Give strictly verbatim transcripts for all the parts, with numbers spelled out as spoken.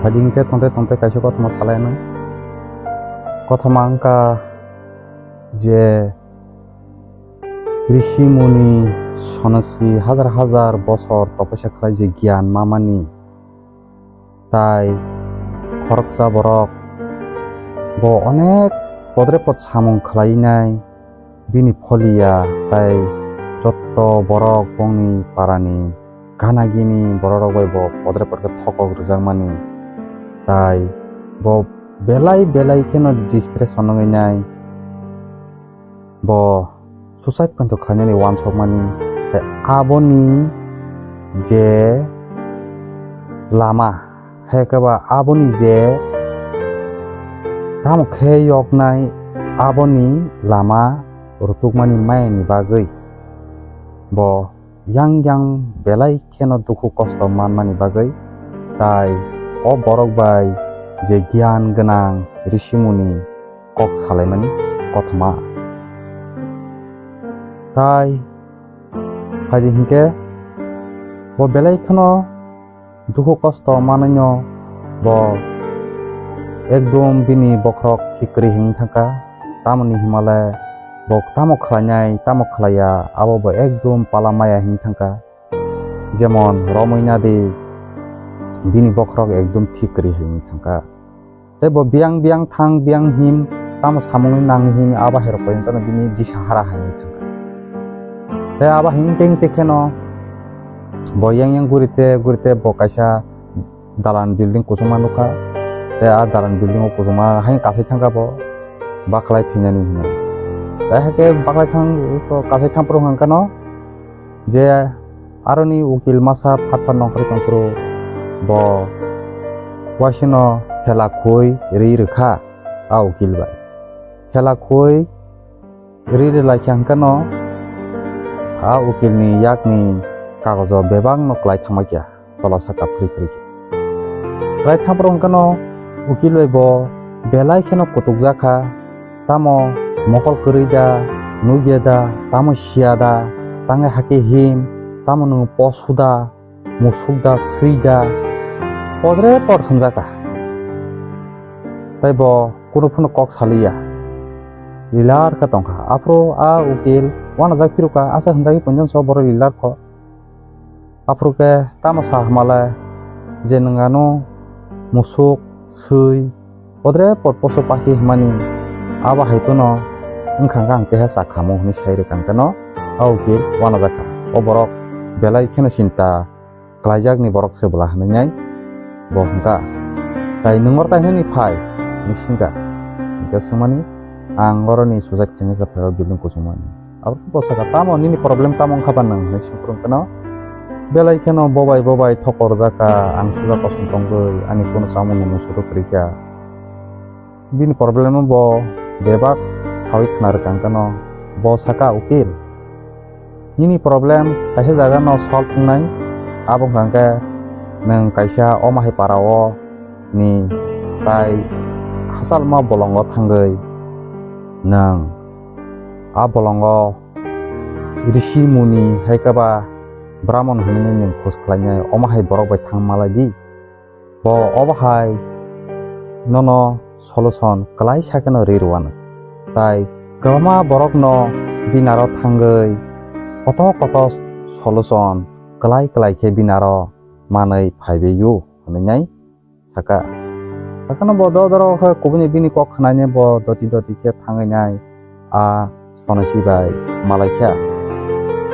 Phaidi hinkhe tongte tongte kaisa kothoma salainai. Kothoma wngkha je rishi muni sonosi hajar hajar bosor topesa khlai je giyan mamani. Tai khoroksa borok bo onek podre pod samung khlainai bini pholiya, tai jotto borok bongni parani gana gini borok rok bai bo podre pod khe thokok rwjakmani, tai bo belai belai kheno depression wngwi nai. Bo suicide pointo khlainani uansukmani, tei aboni je lama, hai khe ba aboni je tamo khe yoknai, aboni lama rwtukmani mayani bagwi bo yang yang belai kheno dukhu kosto manmani bagwi, tai o borok bai je giyan gwnang rishi muni kok salaimani kothoma. Tai phaidi hinkhe bo belai kheno dukhu kosto manwino bo ekdom bini bokhorok thik kwrwi hinwi thangkha. Tamoni himale bo tamo khlainai, tamo khlaiya, abo bo ekdom pala maya hinwi thangkha. Jemon romwi nadi bini bokhorok ekdom thik kwrwi hinwi thangkha. Tei bo biyang biyang thang, biyang him, tamo samungni nangni him, abo hai rok bai wngkha bini disa hara hai wngkha. Tei abo hai wngte wngte kheno bo yang yang gurite gurite bo kaisa dalan building kuchukma nukha. Tei a dalan building o kuchukma hai kasai thangkha bo, baklai thwinani hinwi. Tei hai khe baklai thang, kasai thang phuru hwnkhano je aroni ukil masa phat phat nongkhorwi tongphuru bo uaisino khela khui ri rwkha a ukil bai. Khela khui ri rwlaikha hwnkhano a ukilni yakni kagojo bebakno kwlai thangbaikha, tola saka phri phri khe. Kwlai thangphuru hwnkhano ukil bai bo belai kheno kutukjakha. Tamo mokol kwrwi da, nukya da, tamo siya da, tangwi hakhe him, tamo nwng posu da, musuk da, swi da, podre pod hwnjakha. Tai bo kunu phano kok saliya, lilar khe tongkha. Aphuru a ukil uanajak phirukha, asa hwnjagwi ponjong so borok lilar kho. Aphuru khe tamo sa hwnmale je nwng ano musuk, swi, podre pod poso pakhi hwnmani, abo hai phano wngkha hwnkhe ang keha cha khamu hwnwi sai rwkha hwnkhe no a ukil uanajakha. O borok belai kheno chinta kwlaijakni borok se bwla hwnwi nai bo hwnkha. Tai nwng oro tai hwnwi phai hwnwi swngkha. Hwnkhe swngmani, ang oroni suicide khainai sa phai o building kuchukmani. Abo bo sakha, "Tamo nini problem tamo wngkha ba nwng?" hwnwi swngphuru hwnkhe no, "Belai kheno bobai bobai thokor jakha, ang suja kosom tongwi ani kunu chamung nung sudu kwrwikha." Bini problem bo bebak sawi khna rwkha hwnkhe no, bo sakha, "Ukil, nini problem kaisa jaga no solve wngnai, abo wngkha hwnkhe nwng kaisa omo hai para o ni tai hachalma bolongo thangwi nwng a bolongo rishi muni hai khe ba bramon hwnwi nwng khoj khlainai, omo hai borok bai thang malai di." Bo obo hai nono solution kwlai sa kheno ri rwano. Tai kwbangma borokno binaro thangwi koto koto solution kwlai kwlai khe binaro manwi phaibaio hwnwi nai sakha. Sakha no bo dodoro khe kubuni bini kok khnaine bo doti doti khe thangwi nai a Sonosi bai malaikha.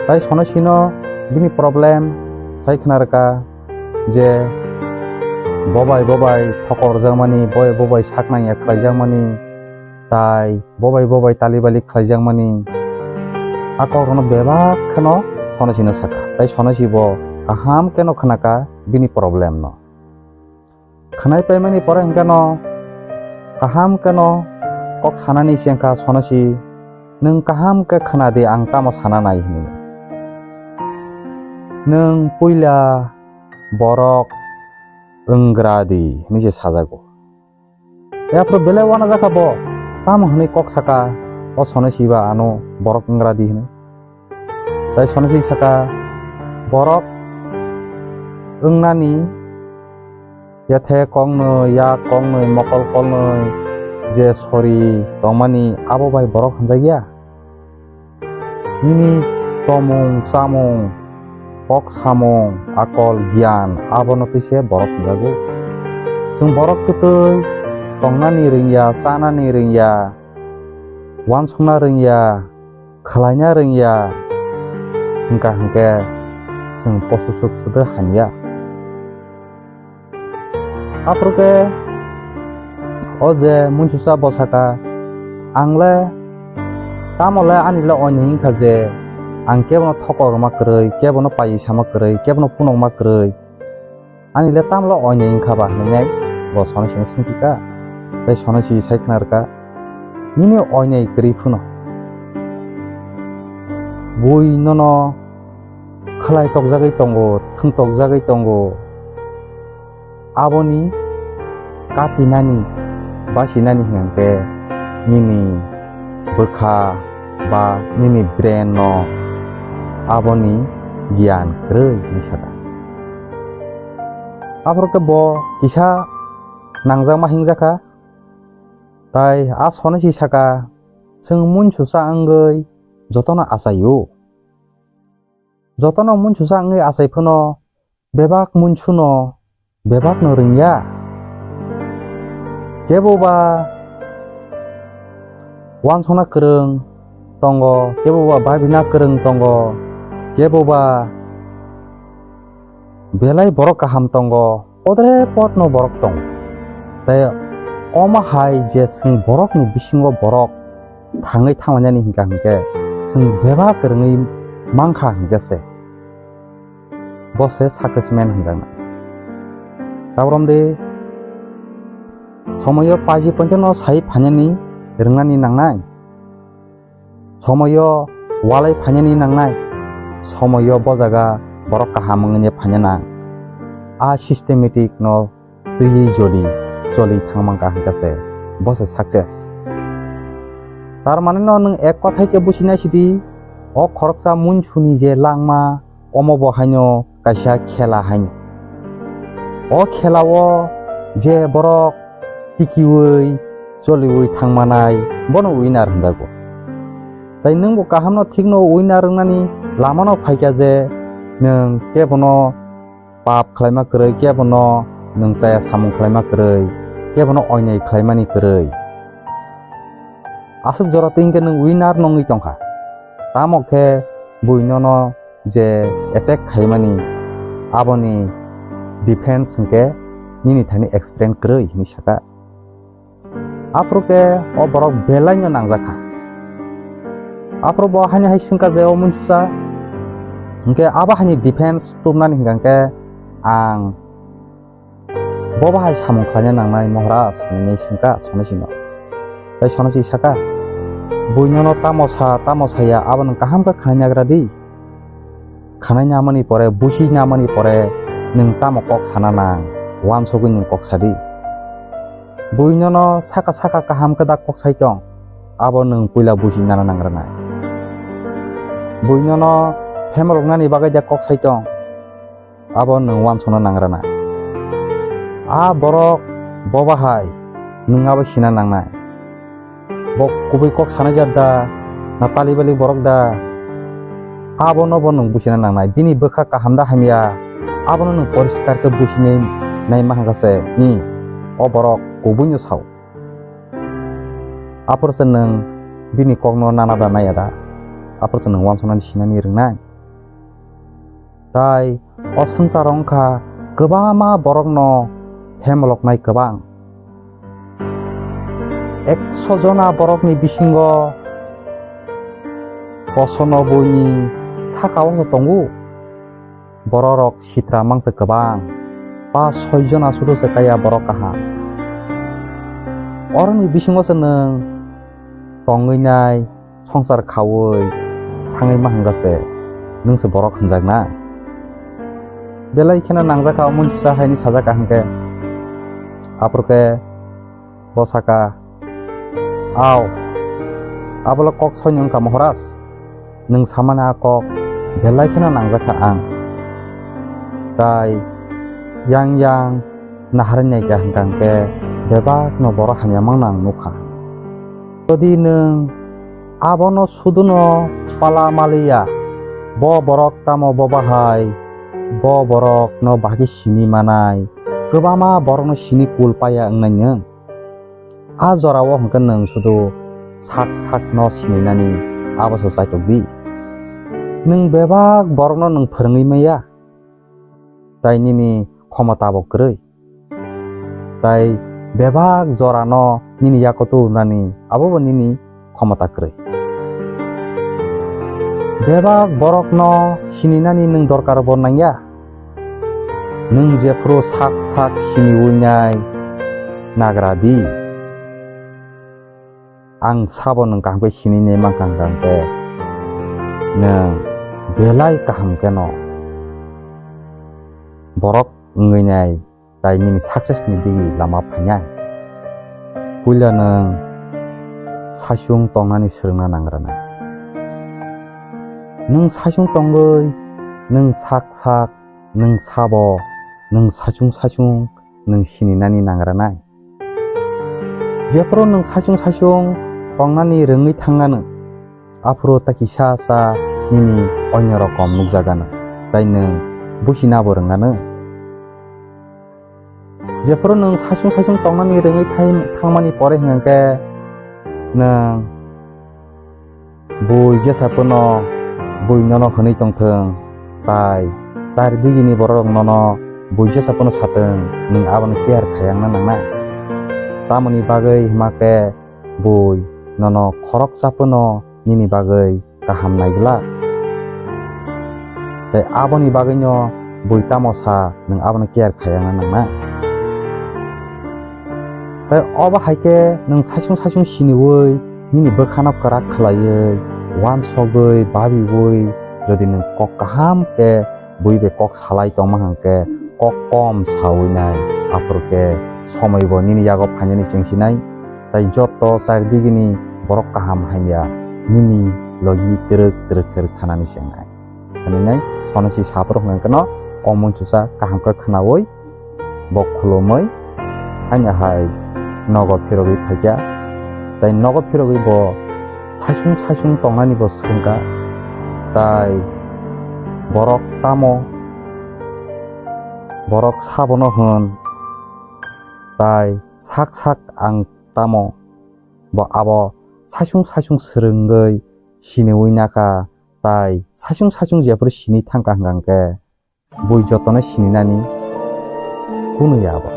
Tai Sonosino bini problem sai khna rwkha je bobai bobai thokor jakmani, bobai bobai saknang ya khlai jakmani, tai bobai bobai tali bali khlai jakmani. A kok rokno bebak kheno Sonosino sakha. Tai Sonosi bo kaham kheno khnakha bini problem no. Khwnai paimani pore hwnkhe no kaham khe no kok sanani se wngkha Sonosi, "Nwng kaham khe khna di, ang tamo sana nai," hwnwi. "Nwng puila borok wnggra di," hwnwi se sajago. Tei aphuru belai uanajakha bo, tamo hwnwi kok saka, o Sonosi ba ano borok wnggra di hwnwi. Tai Sonosi saka, "Borok wngnani Yathe koknwi, yak koknwi, mokol kolnwi je sori tongmani abo bai borok hwnjakya? Nini tomung, chamung, kok samung, akol, giyan abono twi se borok hwnjago. Chwng borok kwtwi tongnani rwngya, chanani rwngya, uansukna rwngya, khwlaina rwngya, hwnkha hwnkhe chwng posu swk swdw hamya. Aphuru khe o je munsusa bo saka, "Ang le tamo le ani le oinai wngkha je ang kebono thokok rwma kwrwi, kebono paiywi sama kwrwi, kebono phunukma kwrwi. Ani le tamo le oinai wngkha ba?" hwnwi bo Sonoisino swngphi kha. Tei Sonoisi sai khna rwkha, "Nini oinai kwrwi phano bui nono khwlai tokjagwi tongo, thwng tokjagwi tongo. Aboni katinani, basinani hwnkhe nini bwkha ba nini brain no aboni giyan kwrwi," hwnwi saka. Aphuru khe bo kisa nangjakma hingjakha, tai a Sonoisi saka, "Chwng munsusa wngwi jotono achaio. Jotono munsusa wngwi achai phano bebak munsuno bebakno rwngya. Kebo ba uansukna kwrwng tongo, kebo ba babina kwrwng tongo, kebo ba belai borok kaham tongo, podre podno borok tongo. Tei omo hai je chwng borokni bisingo borok thangwi thanglainani hwnkha hwnkhe chwng bebak kwrwngwi mankha hwnkhe se, bo se success man hwnjaknai. Tabrom de somoyo paji pointerno sai phainani rwngnani nangnai. Somoyo walai phainani nangnai. Somoyo bo jaga borok kaham wngwi phaina nang. A systematic no twiwi joli, joli thangmangkha hwnkha se, bo se success. Tar mane no nwng ek kothai khe businai sidi, o khoroksa munsuni je langma, omo bo haino kaisa khela haino. O khelao je borok tikiwi, choliwi thangmanai, bono winner hwnjago. Tai nwngbo kahamno thikno winner wngnani lamano phaikha je nwng kebono pap khlaima kwrwi, kebono nwng chaya samung khlaima kwrwi, kebono oinai khlaimani kwrwi. Aswk jora twi hwnkhe nwng winner no wngwi tongkha. Tamo khe buinono je attack khaimani, aboni defense hwnkhe nini thani experience kwrwi hinwi saka. Aphuru khe o borok belaino nangjakha. Aphuru bo haino hai swngkha je o munsusa, hwnkhe abo haini defense tubnani hwnkha hwnkhe ang bo bahai samung khlaina nangnai, Maharaj, hinwi swngkha Sonoisino. Tai Sonoisi saka, "Buinono tamo sa, tamo saya, abo nwng kaham khe khwnai nagra di. Khwnai namani pore, busi namani pore nwng tamo kok sana nang, uansugwi nwng kok sadi. Buinono saka saka kaham khe da kok sai tong, abo nwng puila busi nana nangrwnai. Buinono phemoroknani bagwi da kok sai tong, abo nwng uansukna nangrwnai. A borok bo bahai nwng abo sina nangnai. Bo kubui kok sanai jat da, na tali bali borok da, abono bo nwng busina nangnai. Bini bwkha kaham da hamya, abono nwng poriskar khe businai nai maha khe se, i, o borok kubuino sao. Aphuru se nwng bini kokno nana da naiya da, aphuru se nwng uansuknani sinani rwngnai." Tai o swngcharo wngkha kwbangma borokno phemoloknai kwbang. Ekso jona borokni bisingo kosono buini saka o se tongo. Bororok sitra mangsa kwbang. Pas soi jona sudu se kaya borok kaham. Oroni bisingo se nwng tongwi nai, songsar khaui thangwi ma hwnkha se, nwng se borok hwnjakna? Belai kheno nangjakha o munsusa haini sajak kaham khe. Aphuru khe bo saka, "Au, abo le kok soino wngkha Maharaj, nwng samani a kok belai kheno nangjakha ang. Tai yang yang naharwi naikha hwnkha hwnkhe bebakno borok hamya mangno ang nukha. Jodi nwng abono suduno pala maliya, bo borok tamo bo bahai, bo borokno bagwi sini manai, kwbangma borokno sini kul paya wngnai nwng. A jorao hwnkhe nwng sudu sak sakno sininani aboso chaitok di. Nwng bebak borokno nwng phwrwngwi maya, tai nini khomota bo kwrwi. Tai bebak jorano nini yakoto rwnani abobo nini khomota kwrwi. Bebak borokno sininani nwng dorkar bo nangya. Nwng jephuru sak sak siniwi nai nagra di. Ang sabo nwng kaham khe sini nai mankha hwnkha hwnkhe nwng belai kaham kheno borok wngwi nai tai nini success ni digi lama phainai. Puila nwng saichung tongnani swrwngna nang rwnai. Nwng saichung tongwi nwng sak sak nwng sabo nwng saichung saichung nwng sininani nang rwnai. Jephuru nwng saichung saichung tongnani rwngwi thangano, aphuru ta kisa sa nini onyo rokom nukjagano, tai nwng businabo rwngano. Jephuru nwng saichung saichung tongnani rwngwi thai-, thangmani pore hwnkhe nwng bui jesa phano bui nono hwnwi tongthwng, tai charidigini borok nono bui jesa phano sathwng, nwng abono care khayangna nangnai. Tamoni bagwi hwnkhe bui nono khoroksa phano nini bagwi kaham naiglak. Tei aboni bagwino bui tamo sa, nwng abono care khayangna nangnai. Tei obo hai khe nwng saichung saichung siniwi nini bwkhano kwrak khwlaiwi, uansugwi, babiwi, jodi nwng kok kaham khe bui bai kok salai tongma hwnkhe kok kom sawi nai, aphuru khe somoi bo nini yago phainani chengsinai. Tai joto charidigini borok kaham hamya nini logi twrwk twrwk khe rwkhanani chengnai. Hwnwi nai sonasi saphuru hwnkhe no o munchusa kaham khe khwnawi bo khulumwi haino hai nogo phirogwi phaikha. Tai nogo phirogwi bo saichung saichung tongnani bo swrwngkha. Tai borok tamo, borok sabono hwn, tai sak sak ang tamo, bo abo saichung saichung swrwngwi siniwi nakha, tai saichung saichung jephuru sini thangkha hwnkha hwnkhe bui jotono sininani kunu ya abo.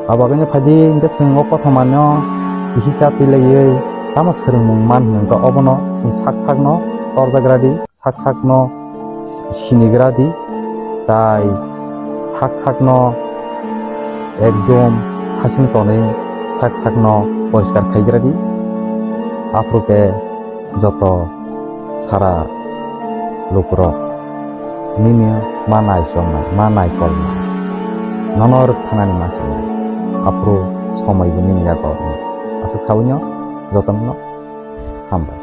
Abo bagwino phaidi hwnkhe chwng o kothomanino kisa twi laiwi tamo swrwngmung man hwnkha hwnkhe obono chwng sak sakno torjagra di. Sak sakno sinigra di, tai sak sakno ekdom saichung tonwi sak sakno poriskar khaigra di. Aphuru khe joto sara lukurok nini ma naichomnai, ma naikolnai, nono rwkthanani ma sinai. Aphuru somoi bo nini yago wngnai. Aswk saui no jotono hambai.